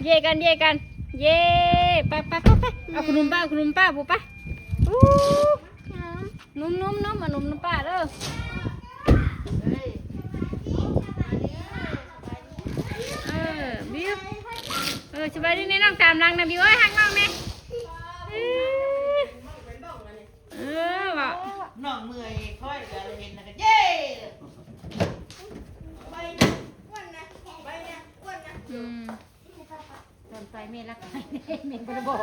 ເຢກັນ ເຢກັນ ເຢ ໄປ ໄປ ໄປ ໄປ ເອົາຂະໜົມປ້າ ເອົາຂະໜົມປ້າ ຜູ້ໄປ ອູ້ ໜຸ່ມໆໆ ເອົາໜຸ່ມນຳປ້າເດີ. ເອີ ບິວ ເອີ ສະບາຍດີແນ່ ນ້ອງຕາມຫຼັງນະ ບິວເອີຍ ຮັກນ້ອງແນ່ ເອີ ເອີ ເວົ້າ ນ້ອງເມື່ອຍ ຂ້ອຍກໍເຫັນແລ້ວກໍເຢ້ ໄປນະ ອ້ວນນະ ໄປນະ ອ້ວນນະ ອືມ ສົນໃຈແມ່ລັກໄປ ແມ່ບໍ່ໄດ້ບອກ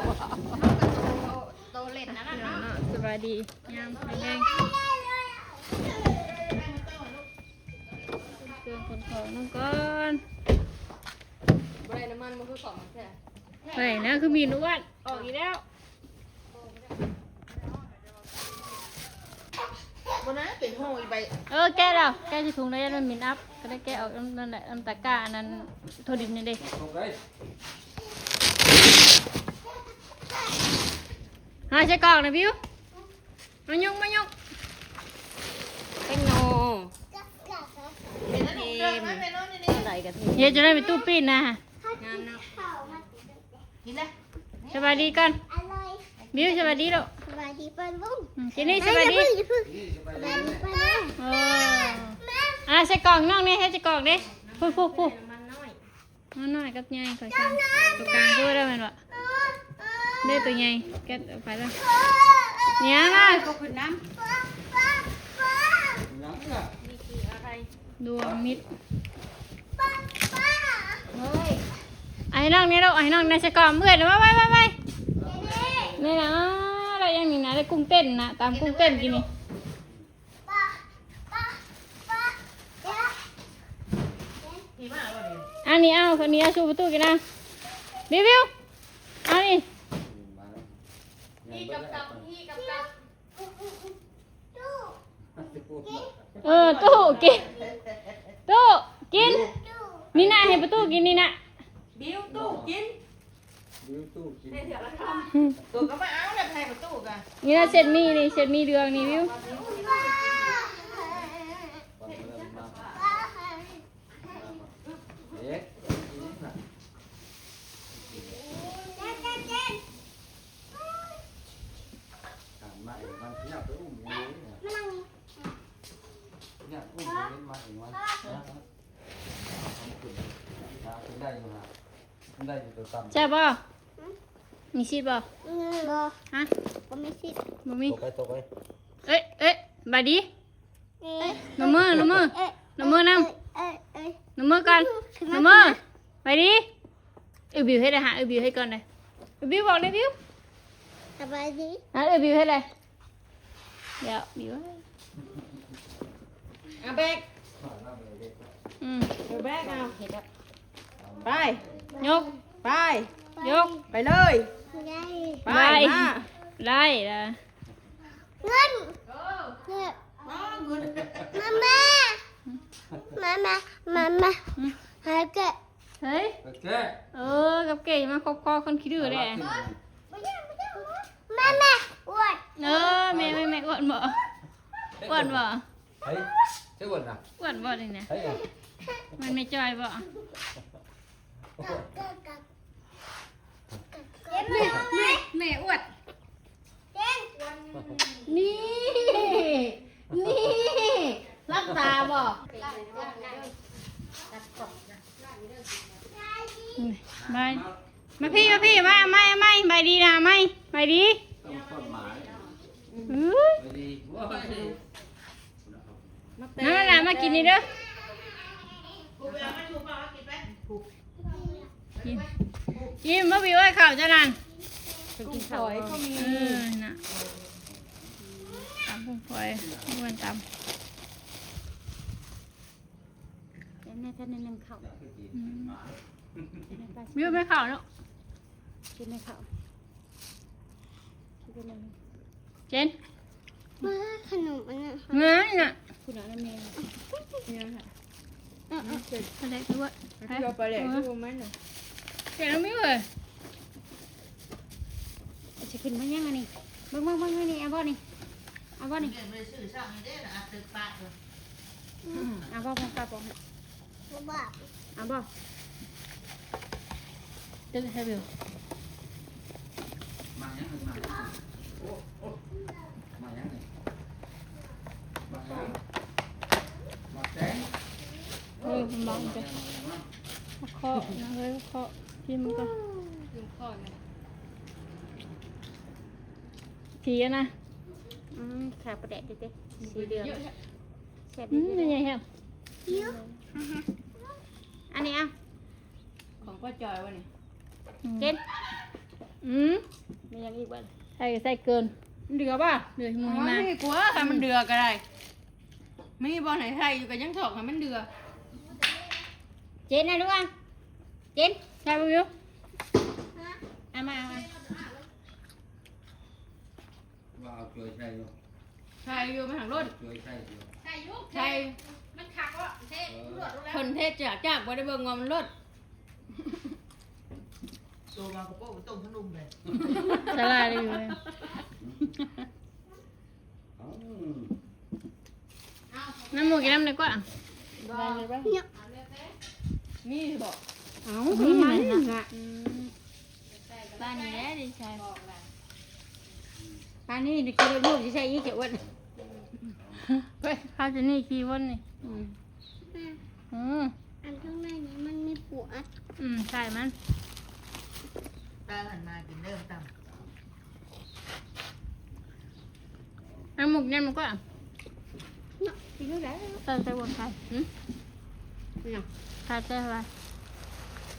ໂຕເຫຼັ້ນນັ້ນນະເນາະ. ສະບາຍດີ ຍາມແລງ ເຄື່ອງຂົນຂອງນຳກ່ອນ ບໍ່ໄດ້ນ້ຳມັນ ບໍ່ຄືຂອງແທ້ ໄປນະ ຄືມີນອ້ວນ ອອກອີກແລ້ວ. ບໍ່ນະ ເປັນໂຫຍໄປ ເອີ ແກະແລ້ວ ແກະໃສ່ຖົງແລ້ວ ຢ້ານມັນໝິ່ນອັບ ກໍໄດ້ແກະອອກນຳນັ້ນແຫຼະ ນຳຕາກ້າອັນນັ້ນ ຖົ່ວດິນນີ້ເດ້. ຫາໃສ່ກ່ອງນະ ບິວ ມາຍົກ ມາຍົກ ແຕງໂມ ກະທຽມ ເຮັດຈັ່ງໃດ ກະທຽມ ເຮັດຈັ່ງໃດ ໄປຕູ້ປີ້ນນະ ງາມເນາະ. ກິນເດີ ສະບາຍດີກ່ອນ ບິວ ສະບາຍດີລູກ ສະບາຍດີປ້າລຸງ ອືມ ເຈນນີ້ ສະບາຍດີ ຢ່າເພິ່ງ ຢ່າເພິ່ງ ສະບາຍດີປ້າລຸງ ເອີ ອ່າ ໃສ່ກ່ອງນ້ອງແນ່ ໃສ່ກ່ອງເດ້ ພຸ້ນ ພຸ້ນ ພຸ້ນ ມັນນ້ອຍ ມັນນ້ອຍກັບໃຫຍ່ ຂ້ອຍສັ່ງ ຕົວກາງຄືວ່າໄດ້ແມ່ນບໍ່ ເດ້ ຕົວໃຫຍ່ ແກະອອກໄປແລ້ວ ຫຍັງນະ ບໍ່ຂຶ້ນນຳ ຫຍັງລະ ນີ້ຄືອາໄຮ ດວງມິດ ເຮີ້ຍ ໃຫ້ນ້ອງແນ່ລູກ ໃຫ້ນ້ອງແນ່ ໃສ່ກ່ອງເອື້ອຍ ໄວໆໆໆ ນີ້ນະ ແລ້ວຍັງນີ້ນະ ໄດ້ກຸ້ງເຕັ້ນນະ ຕຳກຸ້ງເຕັ້ນກິນນີ້ ອັນນີ້ເອົາ ອັນນີ້ເອົາສູ່ປະຕູກິນນະ ບິວໆ ເອົານີ້ ນີ້ກັບກັບ ນີ້ກັບກັບ ເອີ ຕູ້ກິນ ຕູ້ກິນ ນີ້ນະ ໃຫ້ປະຕູກິນນີ້ນະ ບິວຕູ້ກິນ ບິວຕູ້ກິນ ໃຫ້ເທື່ອລະຄຳ ໂຕກໍມາເອົາແລ້ວ ໃຫ້ປະຕູກະ ນີ້ນະ ເສັ້ນໝີ່ນີ້ ເສັ້ນໝີ່ເດືອງນີ້ ບິວ ເຮັດ ແຊບບໍ່? ມີຊີດບໍ່? ບໍ່. ຮະ? ບໍ່ມີຊີດ. ບໍ່ມີ. ຕົກໄປ ຕົກໄປ. ເອີຍ ເອີຍ ບາຍດີ. ເອີຍ ນົບມື ນົບມື ເອີຍ ນົບມືນຳ ເອີຍ ເອີຍ ນົບມືກ່ອນ ນົບມື ບາຍດີ. ເອີຍ ບິວເຮັດໃດຫາ ເອີຍ ບິວເຮັດກ່ອນເດ້ ເອີຍ ບິວບອກເດ້ ບິວ ສະບາຍດີ ອ່ະ ເອີຍ ບິວເຮັດໃດ ດຽວ ບິວ ເອົາແບກ ອືມ ເອົາແບກ ເອົາ ເຮັດແລ້ວ ໄປ ຍົກ ໄປ ຍົກ ໄປເລີຍ ໄດ້ ໄປ ໄດ້ ມາ ໄດ້ລະ ເງິນ ເງິນ ມາ ມາ ມາ ມາ ມາ ຫາແກະ ເຮີ້ຍ ໂອເຄ ເອີ ກັບເກມາຄົບຄໍຄົນຂີ້ດື້ແຫຼະ ມາ ແມ່ ອ້ວນ ເອີ ແມ່ ແມ່ ແມ່ ອ້ວນບໍ່? ອ້ວນບໍ່? ເຮີ້ຍ ເຈົ້າອ້ວນນະ? ອ້ວນບໍ່ນີ້ນະ? ເຮີ້ຍ ມັນແມ່ຈ້ອຍບໍ່? ແມ່ ແມ່ ແມ່ອ້ວນ ນີ້ ນີ້ ລັກສາບໍ່? ບາຍ ມາພີ້ ມາພີ້ ມາ ມາ ມາ ບາຍດີນະ ມາ ບາຍດີ ອື ນັ້ນລະ ມາກິນນີ້ເດີ ກິນ ກິນບໍ່? ບິວເອີຍ ເຂົ້າເຈົ້ານັ້ນ ກິນເຂົ້າ ເອີ ນະ ຕຳກຸ້ງຝອຍ ມ່ວນຕຳ ແມ່ ແມ່ ແມ່ ໜຶ່ງເຂົ້າ ອື ບິວ ແມ່ເຂົ້າເນາະ ກິນແມ່ເຂົ້າ ກິນແມ່ ເຈນ ມາຂະໜົມອັນນັ້ນ ງານນະ ຄຸນນະແມ່ ຍັງຫະ ເອີ ເອີ ປາແດກດ້ວຍ ເອົາປາແດກດ້ວຍມັນນະ ເຈນ ມີເວີຍ ຊິຂຶ້ນມາຍັງອັນນີ້ ເບິ່ງ ເບິ່ງ ເບິ່ງ ນີ້ ເອົາບໍ່ນີ້ ເອົາບໍ່ນີ້ ແມ່ບໍ່ໄດ້ຊື້ຊ່ຳນີ້ເດ້ ອັດຕຶກປະເພິ່ນ ອືມ ເອົາບໍ່ ເອົາບໍ່ ບໍ່ບາບ ເອົາບໍ່? ເ ເຮັດໃຫ້ວິວ ໝາກຫຍັງນີ້ ໝາກຫຍັງນີ້ ໂອ້ ໂອ້ ໝາກຫຍັງນີ້ ໝາກຫຍັງ ໝາກແຕງ ເອີ ມັນບາງ ໂອ້ ໝາກຫຍັງ ມາເຄາະນະເອີຍ ເຄາະ ກິນມັນກໍ ກິນເຄາະນະ ສີອັນນະ ອືມ ຂາປາແດກເດ້ ສີເຫຼືອງ ແຊບ ອືມ ດີເດ້ ໃຫຍ່ແຮງ ຫິວ ອັນນີ້ເອົາ ຂອງພໍ່ຈອຍວະນີ້ ອືມ ເກັນ ອືມ ມີຫຍັງອີກບໍ່ ໃສ່ ໃສ່ເກີນ ເຫຼືອບໍ່ ເຫຼືອ ໂອ້ຍ ມີກວ່າ ຄັນມັນເຫຼືອກໍໄດ້ ມີບ່ອນໃຫ້ໃສ່ຢູ່ກໍຍັງຖອກໃຫ້ມັນເຫຼືອ ເຈັນນະລູກ ເຈັນ ໃສ່ບໍ່ຢູ່ ເອົາມາ ເອົາມາ ວ່າເອົາຖ້ວຍໃສ່ຢູ່ ໃສ່ຢູ່ ມັນຫາກລົ້ນ ເອົາຖ້ວຍໃສ່ຢູ່ ໃສ່ຢູ່ ໃສ່ ມັນຄັກເນາະ ເທ ເອີ ຫຼວດລົງແລ້ວ ເພິ່ນເທຈາກ ຈາກບໍ່ໄດ້ເບິ່ງວ່າມັນລົ້ນ ໂຕມາກໍໂປ້ໄປຕົ້ມຂະໜົມເລີຍ ສະຫຼາດຢູ່ເວີຍ ເອົ້າ ນ້ຳໝູກກິນນ້ຳດີກວ່າ ບໍ່ ໄດ້ເລີຍບໍ່ ມີບໍ່ ເອົ້າ ມີ ມັນນະ ອືມ ປານນີ້ແຫຼະໄດ້ໃຊ້ ປານນີ້ໄດ້ກິນແລ້ວລູກຊິໃຊ້ອີກ ຈະອ້ວນ ເຮີ້ຍ ເຮົາຈະນີ້ຂີ້ວົນນີ້ ອືມ ອືມ ອັນຂ້າງໃນນີ້ມັນມີປູອັດ ອືມ ໃສ່ມັນ ຕາຫັນມາກິນເດີ ຕຳ ເອົາໝົກຍຳມັນກໍ ເນາະ ກິນໄດ້ ເອີ ໃສ່ບ່ອນໄຂ່ ຫຶ ຫຍັງ ຂາດໃສ່ວ່າ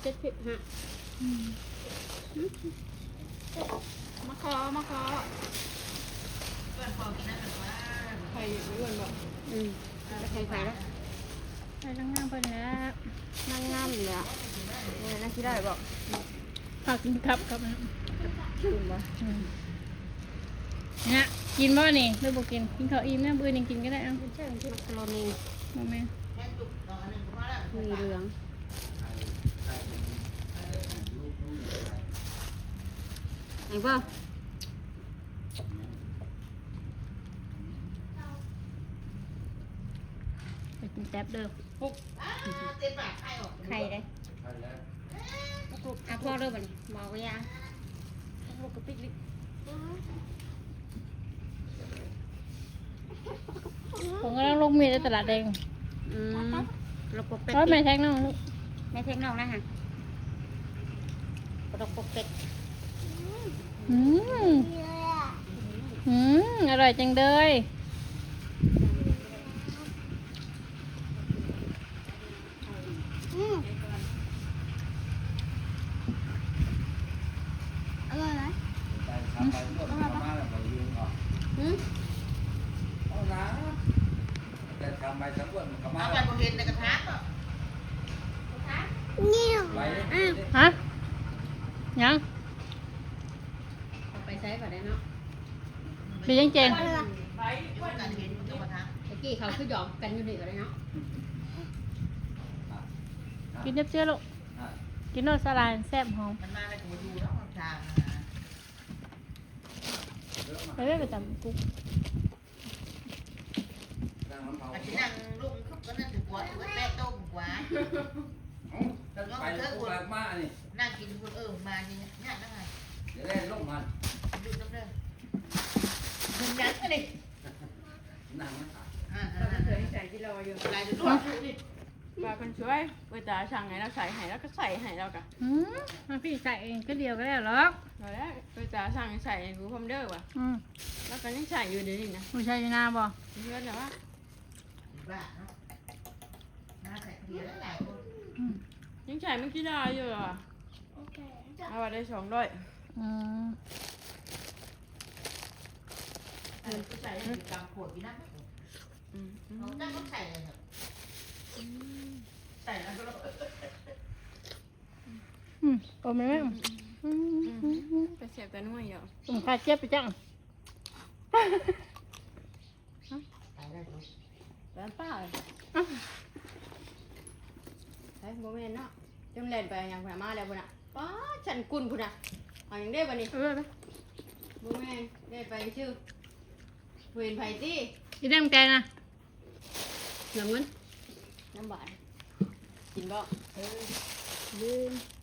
ເຈັດສິບຫ້າ ອືມ ມາຂໍ ມາຂໍ ເພິ່ນຂໍກິນໄດ້ແບບວ່າ ໄຂ່ເພິ່ນບໍ່ ອືມ ແລ້ວໄຂ່ໃສ່ລະ ໃສ່ນາງງາມເພິ່ນແຫຼະ ນາງງາມແຫຼະ ເອີ ນາງຊິໄດ້ບໍ່ ພາກິນຄັບຄັບ ຕື່ມບໍ່ ອືມ ນີ້ນະ ກິນບໍ່ນີ້ ຫຼືບໍ່ກິນ ກິນເຂົ້າອີ່ມນະ ມື້ອື່ນຍັງກິນກໍໄດ້ ເອົາ ມັນໃສ່ມັກກະໂຣນີ ບໍ່ແມ່ນ ໝີ່ເຫຼືອງ ເອົາບໍ່ ໄປກິນແຊບເດີ ປຸກ ໄຂ່ເດ້ ອ່ະ ພໍເດີບັດນີ້ ໝໍກໍຢ່າ ລູກກະປິກລິ ຜົມກຳລັງລົງມີດໃນຕະຫຼາດແດງ ອືມ ໂລໂກເປັດ ໂອ້ຍ ແມ່ແທກນ້ອງລູກ ແມ່ແທກນ້ອງນະຫະ ໂລໂກເປັດ ອືມ ອືມ ອະລ່ອຍຈັງເລີຍ. ອືມ ອະລ່ອຍຫຼາຍ ໄປສາມໃບລວດ ອືມ ເຂົ້າມາແລ້ວກໍຢືນເອົາ ຫື ເອົານະ ແຕ່ສາມໃບສຳຫຼວດມັນກໍມາ ເອົາໄປບໍ່ເຫັນໃນກະທະ ນີ້ ໄປ ອືມ ຫະ ຫຍັງ ເອົາໄປໃຊ້ກໍໄດ້ເນາະ ເປັນຫຍັງເຈນ ຕະກີ້ເຂົາຄືຢອມກັນຢູ່ນີ້ກໍໄດ້ເນາະ ກິນແຊບໆ ລູກ ກິນໂລດ ສາຫຼ່າຍແຊບຫອມ ມັນມາແລ້ວກໍບໍ່ຢູ່ແລ້ວ ທາງ ໄປເວີຍ ໄປຕຳບັກຫຸ່ງ ນັ່ງນຳເຂົາ ອັນຊິນັ່ງລົງເຂົາກໍນັ່ງດີກວ່າ ແປະໂຕະດີກວ່າ ເອົ້າ ຈັກໄປ ເອີ ມານີ້ ນັ່ງກິນພຸ້ນ ເອີ ມານີ້ຍາກນະ ຢ່າແລ່ນລົງຫັ້ນ ຢູ່ນຳເດີ ເປັນຫຍັງອັນນີ້ ນັ່ງນະ ອ່າ ເພິ່ນໃສ່ທີ່ລໍຢູ່ ຫຼາຍຢູ່ ວ່າເພິ່ນຊ່ວຍ ເອື້ອຍຕາສັ່ງໃຫ້ລາວໃສ່ໃຫ້ ລາວກໍໃສ່ໃຫ້ ລາວກໍ ອືມ ມາພີ່ໃສ່ເອງຄືດຽວກໍແລ້ວດອກ ບໍ່ແລ້ວ ເອື້ອຍຕາສັ່ງໃຫ້ໃສ່ໃຫ້ກູພອມເດີວ່າ ອືມ ລາວກໍຍັງໃສ່ຢູ່ດຽວນີ້ນະ ບໍ່ໃສ່ຢູ່ນາບໍ່ ເຮືອນນະວ່າ ບ້າເນາະ ມາໃສ່ເດີຫຼາຍຄົນ ອືມ ຍັງໃສ່ມັນກິນໄດ້ຢູ່ລະວ່າ ເອົາວ່າໄດ້ສອງຮ້ອຍ ອືມ ເອີ ໃສ່ໃຫ້ຕາມຂວດຢູ່ນະ ອືມ ເອົາຈັກມັນໃສ່ເລີຍ ອືມ ໃສ່ແລ້ວກໍ ອືມ ໂອ້ແມ່ ອືມ ອືມ ອືມ ອືມ ໄປເສຍບຕາໜ່ວຍດອກ ອືມ ຂາເຈັບໄປຈັງ ໄປໄດ້ ໄປບ້ານປ້າ ເຮີ້ຍ ບໍ່ແມ່ນເນາະ ຈົນແລ່ນໄປຫຍັງພຸ້ນນະ ມາແລ້ວພຸ້ນນະ ປ້າ ຊັ້ນກຸ້ນພຸ້ນນະ ເອົາຫຍັງເດ້ບັດນີ້ ເອີ ບໍ່ແມ່ນ ແລ່ນໄປຊື່ ບໍ່ເຫັນໃຜຕິ ອີແດງແກນະ ນ້ຳເງິນ ນ້ຳຫວານ ກິນບໍ່ ເອີ ລືມ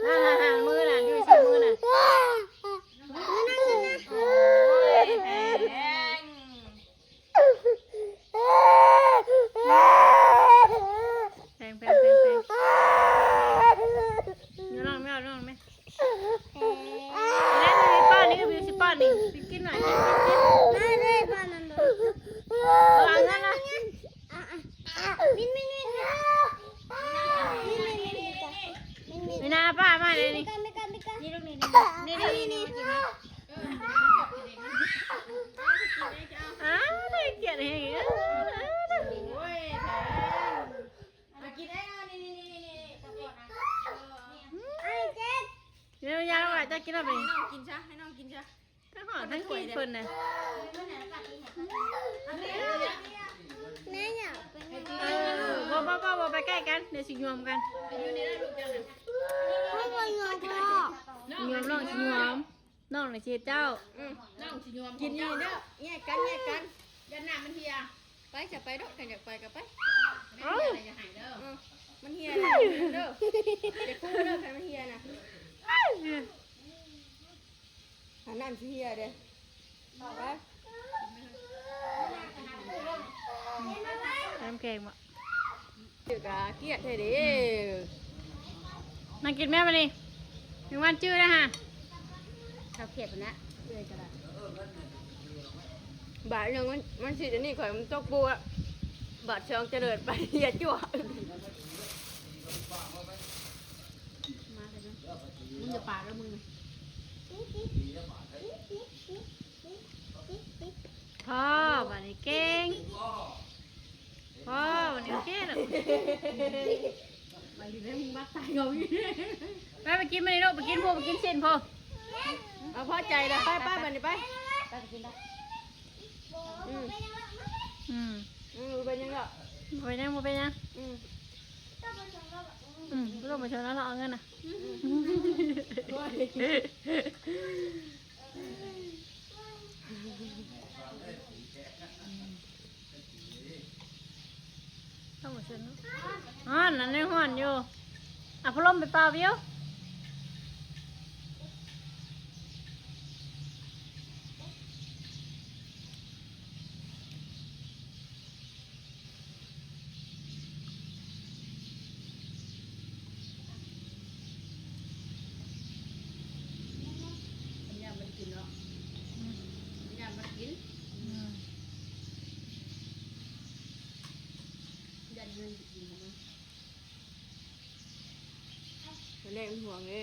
ງ ນັ້ນ ນັ້ນ ນັ້ນ ມືນັ້ນ ຢູ່ໃສມືນັ້ນ? ໂອ້ຍ ແພງ ແພງ ແພງ ແພງ ແພງ ຢູ່ນ້ອງແມວ ນ້ອງແມວ ແມ່ຊິປ້ອນນີ້ ແມ່ຊິປ້ອນນີ້ ກິນ ກິນໜ້ອຍ ກິນ ກິນ ກິນ. ກິນເອົາໄປ ໃຫ້ນ້ອງກິນຊະ ໃຫ້ນ້ອງກິນຊະ ກໍຮອດທັງກິນເພິ່ນນະ. ແມ່ຢາກໄປ ເອີ ບໍ່ ບໍ່ ບໍ່ ບໍ່ໄປໃກ້ກັນ ດຽວຊິຍວມກັນ. ບໍ່ ບໍ່ຍວມພໍ່ ຍວມ ນ້ອງຊິຍວມ ນ້ອງນະຊິເຮັດເຈົ້າ. ອືມ ນ້ອງຊິຍວມ ກິນຢູ່ເດີ ແຍກກັນ ແຍກກັນ ຢ້ານນ້ຳມັນເຫ່ຍ. ໄປຊະ ໄປໂລດ ຄັນຢາກໄປກໍໄປ. ເອົ້າ ມັນເຫ່ຍເດີ ຢ່າຄູເດີ ຄັນມັນເຫ່ຍນະ. ອັນນັ້ນຊິເຫ່ຍເດ້. ໄປ ນ້ຳແຂງບໍ່? ຖືກະ ກຽດແທ້ເດ້. ມາກິນແມ່ມານີ້ ແມງວັນຈື່ນະຫະ. ເຂົາຂຽດພຸ້ນນະ ເອື້ອຍກໍໄດ້. ບາດໜຶ່ງມັນ ມັນຊິອັນນີ້ ຂ້ອຍມັນຕົກປູອະ. ບາດສອງຈະເລີດໄປເຫຍຈົວະ. ມາເລີຍນະ ມຶງຢ່າປາດເດີ ມຶງ. ພໍ ບາດນີ້ເກັ່ງ ພໍ ບາດນີ້ໂອເຄແລ້ວ. ໄປຢູ່ໃນ ມຶງບັກຕາຍເຂົາຢູ່. ໄປ ໄປກິນມານີ້ລູກ ໄປກິນພຸ້ນ ໄປກິນຊີ້ນພຸ້ນ. ເອົາ ພໍໃຈແລ້ວ ໄປ ໄປ ບາດນີ້ໄປ ໄປ ໄປກິນໄປ. ອືມ ອືມ ອືມ ບໍ່ເປັນຫຍັງດອກ ບໍ່ເປັນຫຍັງ ບໍ່ເປັນຫຍັງ. ອືມ ອືມ ບໍ່ຕ້ອງໄປຊົນແລ້ວ ເອົາເງິນນະ. ອືມ ໂອ້ຍ ຕ້ອງມາເຊີນເນາະ. ຮ້ອນ ອັນນີ້ຮ້ອນຢູ່. ເອົາພັດລົມໄປເປົ່າວິວ. ມັນຢ້ານມັນກິນເນາະ ອືມ ມັນຢ້ານມັນກິນ ອືມ ຢ້ານເງິນກິນຂອງມັນ. ຕອນແລກມັນຫ່ວງເດ້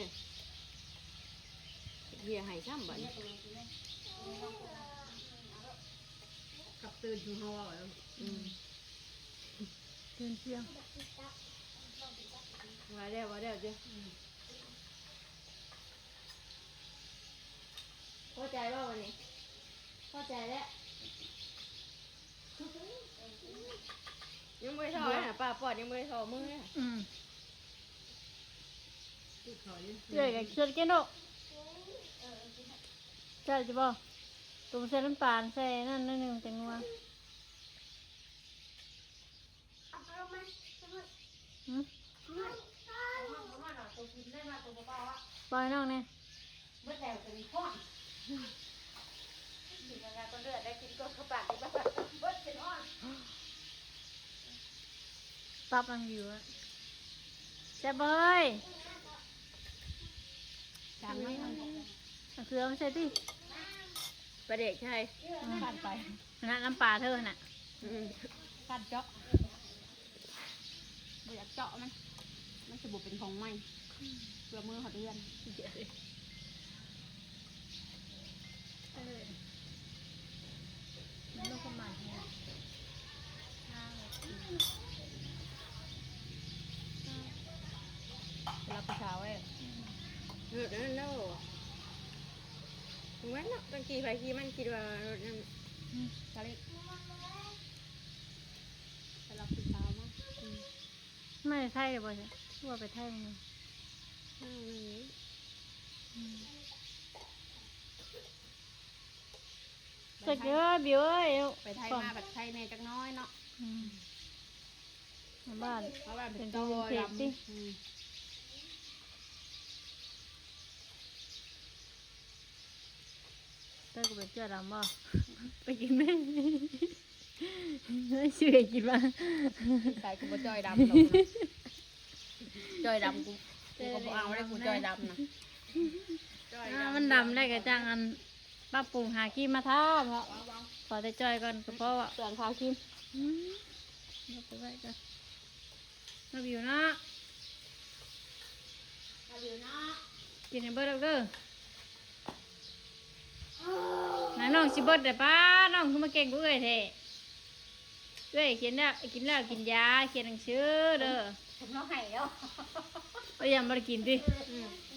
ເຫຍໃຫ້ຊ້ຳບາດນີ້. ກັບຕື່ນຄືເຮົາເວົ້າແລ້ວ ອືມ ຕື່ນທ່ຽງ ວ່າແລ້ວ ວ່າແລ້ວເດີ້. ອືມ ພໍໃຈບໍ່ບາດນີ້? ພໍໃຈແລ້ວ. ຍັງບໍ່ໄດ້ທໍ່ເລີຍນະ ປ້າປ້ອນຍັງບໍ່ໄດ້ທໍ່ມືເລີຍ. ອືມ ເອື້ອຍກໍເຊື່ອກິນໂດະ ແຊບຢູ່ບໍ່? ຕົວໃສ່ນ້ຳຕານ ໃສ່ນັ້ນໜ້ອຍໜຶ່ງ ແຕງນົວ. ຫືມ? ປອຍນ້ອງແດ່. ເບິດແລ້ວຕົວນີ້ຮ້ອນ. ກິນແລ້ວກໍເລືອດໄດ້ ກິນກໍເຂົ້າປາກ ກິນແລ້ວກໍເບິດເປັນຮ້ອນ. ຕັບນາງຢູ່ອະ ແຊບບໍ່ເອີຍ? ຈານມັນ ເອົາເກືອມາໃສ່ຕິ. ປາແດກໃສ່ ອືມ ຂ້ານໄປ ຫັ້ນນະ ນ້ຳປາເທີຫັ້ນນະ. ອືມ ຂ້ານເຈາະ. ບໍ່ຢາກເຈາະມັນ ມັນຊິບໍ່ເປັນຂອງໃໝ່ ເພື່ອມື້ຮອດເຮືອນ. ເອີ ມັນບໍ່ປະມານແຮງ ສຳລັບຜູ້ສາວເອີຍ. ອືມ ເລີດແລ້ວ ແມ່ນເນາະ ຕະກີ້ໃຜຂີ່ມັນຄິດວ່າລົດນັ້ນ ອືມ ສາເລັກ. ໄປລັບຜູ້ສາວມາ. ອືມ ມາແຕ່ໄທແລ້ວບໍ່? ຄືວ່າໄປໄທມື້ໜຶ່ງ. ອືມ ອືມ ຈັກເດີບິວເອີຍ. ໄປໄທມາບັດໄທແດ່ຈັກໜ້ອຍເນາະ. ອືມ ມາບ້ານ ມາບ້ານເປັນໂຕເປັນເຂດຕິ. ອືມ ເຈົ້າກໍໄປເຈື່ອດຳບໍ່? ໄປກິນແມ່ ຊິໃຫ້ກິນວ່າ ໃສ່ກູບໍ່ຈ່ອຍດຳດອກນະ ຈ່ອຍດຳກູ ກູກໍບໍ່ເອົາແລ້ວ ກູຈ່ອຍດຳນະ. ອ່າ ມັນດຳແລ້ວກໍຈັ່ງອັນ ປັບປຸງຫາຄຣີມມາທາເນາະ. ຂໍແຕ່ຈ່ອຍກ່ອນກໍພໍ. ເຄື່ອງທາຄຣີມ ອືມ ເອົາໄປໄວ້ກ່ອນ. ມາບິວເນາະ ມາບິວເນາະ ກິນໃຫ້ເບິດເດີ. ນາງນ້ອງຊິເບິດແລ້ວ ປ້າ ນ້ອງຄືມາເກັ່ງກວ່າເອື້ອຍແທ້. ເອື້ອຍຂຽນແລ້ວ ກິນແລ້ວກິນຢາ ຂຽນໜັງສືເດີ. ຜົມຮ້ອງໄຫ້ແລ້ວ ເອື້ອຍຍັງບໍ່ໄດ້ກິນຕິ. ອືມ